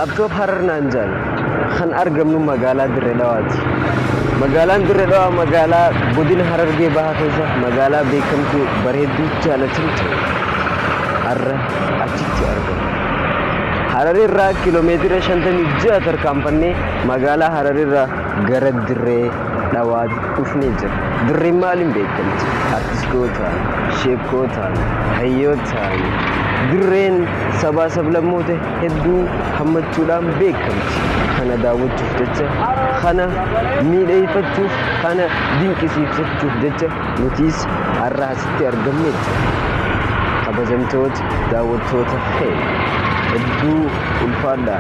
Laptop Harar naan jedhan. Kan argamnu magaalaa Dirree Dhawaati. Magaalaan Dirree Dhawaa magaalaa godina Harargee Bahaa keessa magaalaa beekamtuu, bareedduu, jaalatamtu. Har'a achitti argamu. Hararirraa kiiloomeetira 56 tarkaanfannee magaalaa Hararirraa gara Dirree Dhawaa dhufnee jira. Dirreen maaliin beekamti? Artistootaan, sheekootaan, hayyootaan. Dirreen sabaa sablammoota hedduu hammachuudhaan beekamti. Kana daawwachuuf jecha, kana miidheeffachuuf, kana dinqisiifachuuf jecha nutis har'a asitti argamnee jira. Kabajamtoota daawwattoota keenya, hedduu ulfaadhaa.